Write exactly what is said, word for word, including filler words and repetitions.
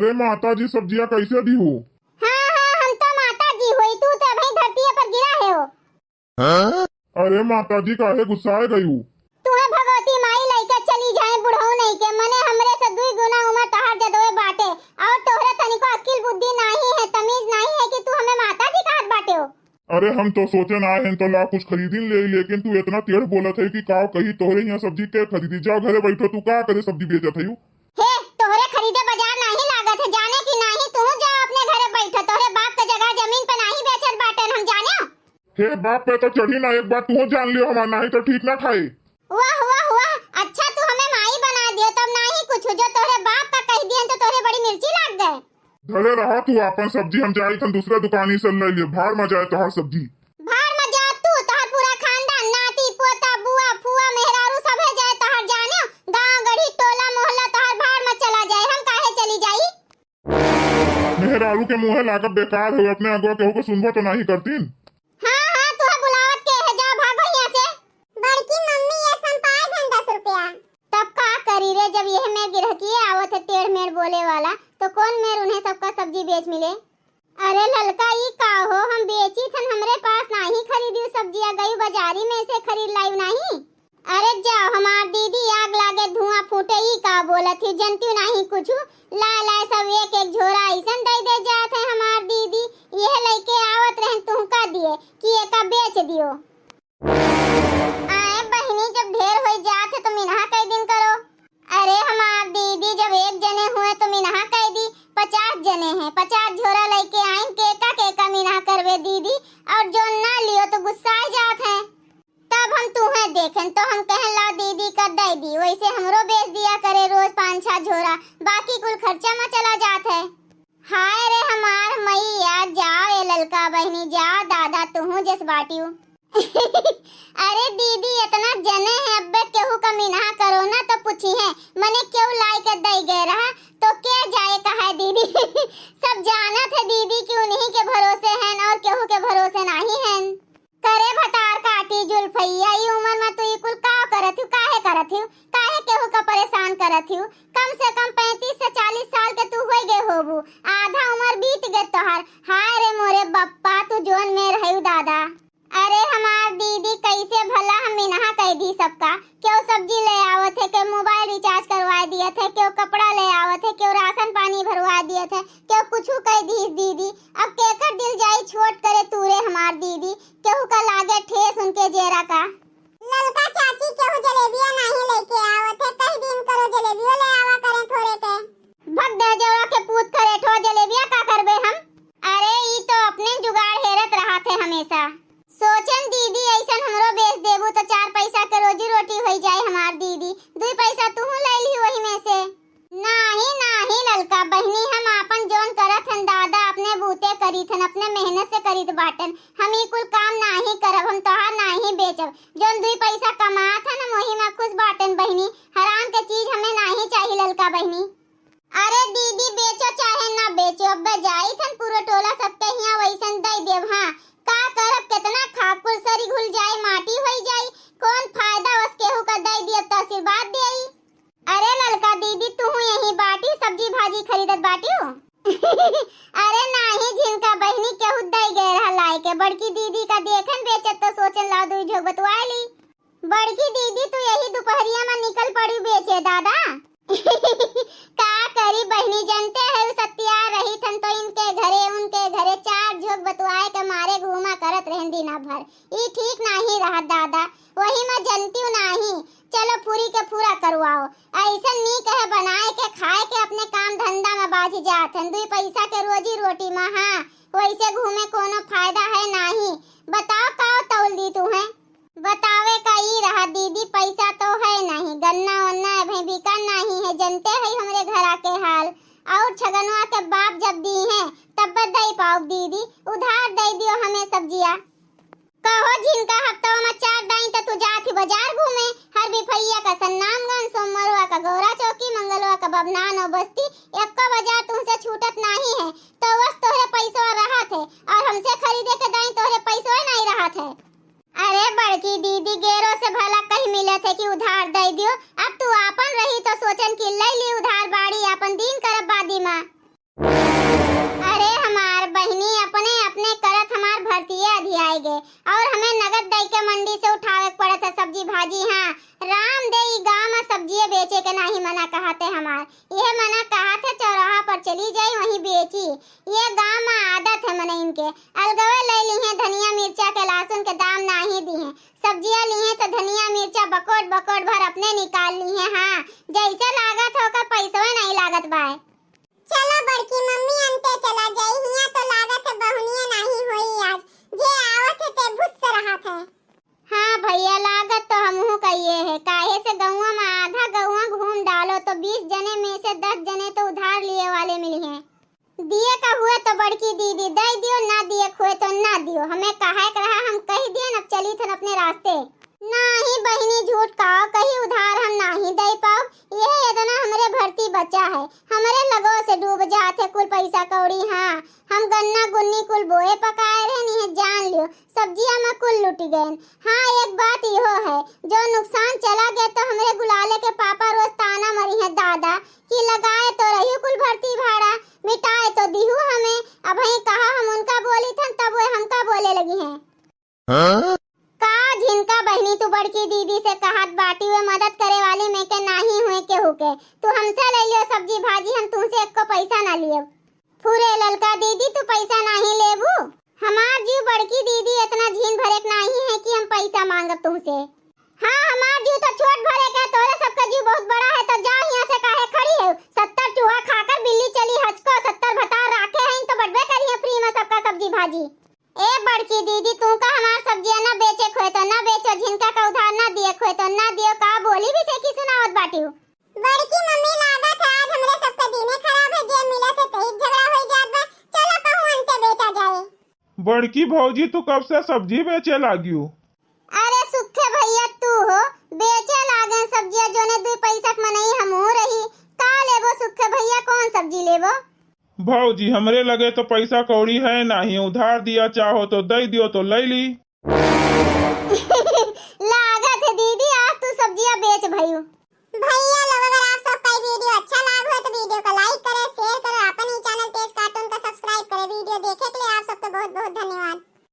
ए माता जी, सब्जिया कैसे दिहू? हाँ, हाँ, हम तो माता जी होई, तू तो अबहीं धरती पर गिरा है हो। अरे माता जी, काहे गुस्साए गयू? तुहे भगवती माई लइके चली जाए बुढ़ऊ नहीं के, मने हमरे से दुई गुना उम्र तहार जदवे बाटे, और तोहरे तनिको अक्ल बुद्धि नाही है, तमीज नाही है कि तू हमें माता जी कहत बाटे हो। अरे हम तो सोचे ना आए हैं तो ला कुछ खरीदिन ले, लेकिन तू इतना टेढ़ बोलत है कि का कही, तोहरे यहाँ सब्जी के खरीदी? जा घरे बैठो, तू का करे सब्जी बेचत है? हे, तोहरे खरीदे बाजार नाही लागत है, जाने कि नाही? तू जा अपने घरे बैठो, तोहरे बाप के जगह जमीन पे नाही बेचत बाटे, हम जाने। हे बाप पे तो चढ़ी ना, एक बार तू जान लियो हमार, नाही तो ठीक ना खाए। वाह, वाह, वाह, अच्छा तू हमें माई बना दियो, तब नाही कुछ, जो तोहरे बाप का कह दिए तो तोहरे बड़ी मिर्ची लाग गए। धरे रहा तू आपन सब्जी, हम जाई थन दूसरा दुकानी से ले लिए, भाड़ में जाए तोहार सब्जी। भाड़ में जा तू, तोहार पूरा खानदान, नाती, पोता, बुआ, फुआ, मेहरारू सभे जाए तोहार जाने, गांव, गढ़ी, टोला, मोहल्ला तोहार भाड़ में चला जाए, हम काहे चली जाई? मेहरारू के मुँहे लागब बेकार हो, अपने अगवा केहू को सुनबो तो नाही करतीन। हाँ, हाँ, तुहे बुलावत के है, जा भागो यहाँ से। बड़की मम्मी, ये संपाए धन दस रुपया। तब का करी रे, जब यह मेर गिरहकिए आवत है टेढ़ मेढ़ बोले वाला, तो कौन मेर उन्हें सबका सब्जी बेच मिले? अरे ललका, ई का हो, हम बेची थन, हमरे पास नाही खरीदी सब्जिया, गई बाजारी में से खरीद लाई नाही। अरे जाओ, हमार दीदी आग लागे धुआं फूटे, ई का बोलत ही, जनती नाही कुछ। लाए लाए सब एक एक झोरा ऐसन दे दे जात है हमार दीदी, यह लइके आवत रहन तुहका दिए कि एका बेच दियो। आए बहिनी, जब ढेर होई जात है तो मिनहा कई दिन करो। अरे हमार दीदी, जब एक जने हुए तो मिनहा कई दी, पचास जने हैं, पचास झोरा लइके आइन, केका केका मिनहा करवे दीदी, और जो ना लियो तो गुस्सा जात है। तब हम तुहें देखें तो हम कहें ला दीदी का दे दी, वैसे हमरो बेच दिया करे रोज पाँच छह झोरा, बाकी कुल खर्चा में चला जात है। हाय रे हमार मैया, जाओ ए ललका बहिनी, जाओ दादा, तुहू जस बाटियो। अरे दीदी, इतना जने हैं, अब्बे केहू का मिनहा करो ना तो पूछी है, मने केहू लाई के दई गए रहा तो के जाए कहा है दीदी। सब जानत है दीदी कि उन्हीं के भरोसे हैं और केहू के भरोसे नाही हैं। करे भतार काटी जुल्फैया, ई उम्र में तू ई कुल का करत हूँ, काहे करत हूँ, काहे केहू का परेशान करत हूँ? कम से कम पैंतीस से चालीस साल के तू होई गए होबू, आधा उम्र बीत गए तोहार। हाय रे मोरे बप्पा, तू जोन में रहू दादा। अरे हमार दीदी, कैसे भला हम मिनहा कह दी सबका, केहू सब्जी ले आवत है, केहू मोबाइल रिचार्ज करवा दियत है, केहू कपड़ा ले आवत है, केहू राशन पानी भरवा दियत है, केहू कुछ कह दी दीदी। अब केकर दिल जाई छोट करे तूरे हमार दीदी, केहू का लागे ठेस उनके जेरा का। ललका चाची, केहू जलेबिया नाही लेके आवत है, कह दिन करो जलेबियो ले आवा करें थोड़े के। भग दे जौरा के पूत करे, ठो जलेबिया का करबे हम? अरे ई तो अपने जुगाड़ हेरत रहा थे हमेशा। सोचन दीदी, ऐसन हमरो बेच देबू तो चार पैसा के रोजी रोटी होई जाए हमार दीदी, दुई पैसा तुहू ले ली वही में से। नाही, नाही ललका बहिनी, हम आपन जोन करत हन दादा, अपने बूते करीत हन, अपने मेहनत से करीत बाटन। हम ई कुल काम नाही करब, हम तोहार नाही बेचब। जोन दुई पैसा कमात हन, हम वही में खुश बाटन बहिनी। हराम के चीज हमें नाही चाही ललका बहिनी। अरे दीदी, बेचो चाहे ना बेचो, अब्बे जाई थन पूरे टोला सबके हियां वैसन दई देब। हाँ, का करब, कितना खाब, कुल सरी घुल जाए, माटी होई जाई, कौन फायदा, बस केहू का दई दियब तो आशीर्वाद देई। अरे ललका दीदी, तू यही बाटी सब्जी भाजी खरीदत बाटियो? अरे नाही झिनका बहिनी, केहू दई गए रहा लाए के, बड़की दीदी का देखन बेचत तो सोचन ला दुई झोंक बतुआ ली। बड़की दीदी, तू यही दोपहरिया में निकल पड़ी बेचे दादा। का करी बहिनी, जनते है उ सत्या रही थन तो इनके घरे उनके घरे चार झोंक बतुआए के मारे घूमा करत रहन दिना भर। ई ठीक नाही रहत दादा, वही में जनती नाही। चलो फूरी के फूरा करवाओ, ऐसन नी कहे बनाए के खाए के अपने काम धंधा में बाझ जात हन, दुई पैसा के रोजी रोटी में। हाँ, वैसे घूमे कोनो फायदा है नाही। बताओ का तौल दी तू है? बतावे का ई रहा दीदी, पैसा तो है नहीं, गन्ना वन्ना अभी बिका नहीं है, जनते है हमरे घरा के हाल। और छगनवा के बाप जब दी हैं, तब दे पाओ दीदी, उधार दे दियो हमें सब्जिया। कहो झिनका, हफ्तवा में चार दाई त तू जात ही बाजार घूमे, हर बिफैया का सन्नामगंज, सोमवारवा का गौरा चौकी, मंगलवा का बबनान और बस्ती, एक्को बाजार तुमसे छूटत नहीं है, तो बस तोहरे पैसवा रहत है, और हमसे खरीदे के दाई तोहरे पैसवा नहीं रहत है। अरे बड़की दीदी, गेरो से भला कहीं मिलत है कि उधार दे दियो। अब तू आपन रही तो सोचन कि ले ली उधार बाड़ी, आपन दिन करब बादी माँ। अरे हमार बहिनी, अपने अपने करत हमार भर्तिये अधियाए गे, और हमें नगद दई के मंडी से उठावे के पड़त है सब्जी भाजी। हाँ, राम दे ई गाँव में सब्जिये बेचे के नाही मना कहत है हमार, यह मना कहत है चौराहा पर चली जाई, वहीं बेची। ये गाँव में आदत है मनइन के, अलगवे ले ली है धनिया मिर्चा के, लहसुन के दाम नाही दी है, सब्जिया ली है तो धनिया मिर्चा बकोट बकोट भर अपने निकाल ली है। हाँ, जैसे लागत है ओकर पैसवे नहीं लागत बाय। चलो बड़की मम्मी, अंते चला जाई, हियां तो लागत है बहुनिये नाही होई आज, जे आवत है ते भुस्स रहत है। हाँ भैया, लागत तो हमहू कहिए है, काहे से गौवा में आधा गौवा घूम डालो तो बीस जने में से दस जने तो उधार लिए वाले मिली हैं। दिए का हुए तो बड़की दीदी दे दियो, ना दिए का हुए तो ना दियो, हमें कहे के रहा हम कह दिए, अब चली थन अपने रास्ते। नाही बहिनी, झूठ काव कही, उधार हम नाही दे पाओ, यह इतना हमरे भर्ती बचा है, हमरे लगो से डूब जात है कुल पैसा कौड़ी। हाँ, हम गन्ना गुन्नी कुल बोए पकाए रहन, यह जान लियो सब्जिया में कुल लुट गए। हाँ, एक बात इहो है, जो नुकसान चला गया तो हमरे गुलाले के पापा रोज ताना मरी है दादा कि लगाए तो रही कुल भर्ती भाड़ा, मिटाए तो दिहू हमें। अब ही कहा हम उनका बोली थन, तब वे हमका बोले लगी हैं। हाँ? का झिनका बहिनी तू बड़की दीदी से कहत बाटी, वे मदद करे वाली में के नाही हुए केहू के। तू हमसे ले लियो सब्जी भाजी, हम तुमसे एको पैसा ना लियो। फुरे ललका दीदी, तू पैसा नाही लेबू? हमार जीव बड़की दीदी इतना झीन भरे के नाही है कि हम पैसा मांगब तुमसे। हाँ, हमार जीव तो छोट भरे के, तोरे सबका जीव बहुत बड़ा है, तो जा यहाँ से काहे खड़ी है? सत्तर चूहा खाकर बिल्ली चली हचको, सत्तर भतार राखे हैं तो बटबे करी है फ्री में सबका सब्जी भाजी। ए बड़की दीदी, तू का हमार सब्जिया ना बेचे खोए तो ना बेचो, झिनका का उधार ना दिए खोए तो ना दियो, का बोली भी से की सुनावत बाटियो? बड़की मम्मी, लागत है आज हमरे सबके दिने खराब है, जे मिलत है तही झगड़ा होई जात बा। चलो कहूँ अंते बेचा जाए। बड़की भौजी, तू कब से सब्जी बेचे लागियो? अरे सुखे भैया, तू हो बेचे लागे सब्जिया, जोने दुई पैसा के मनई हमहू रही। का लेबो सुखे भैया, कौन सब्जी लेबो? भौजी, हमरे लगे तो पैसा कौड़ी है नाही, उधार दिया चाहो तो दे दियो तो ले ली। लागत है दीदी, आज तू सब्जिया बेच भयू।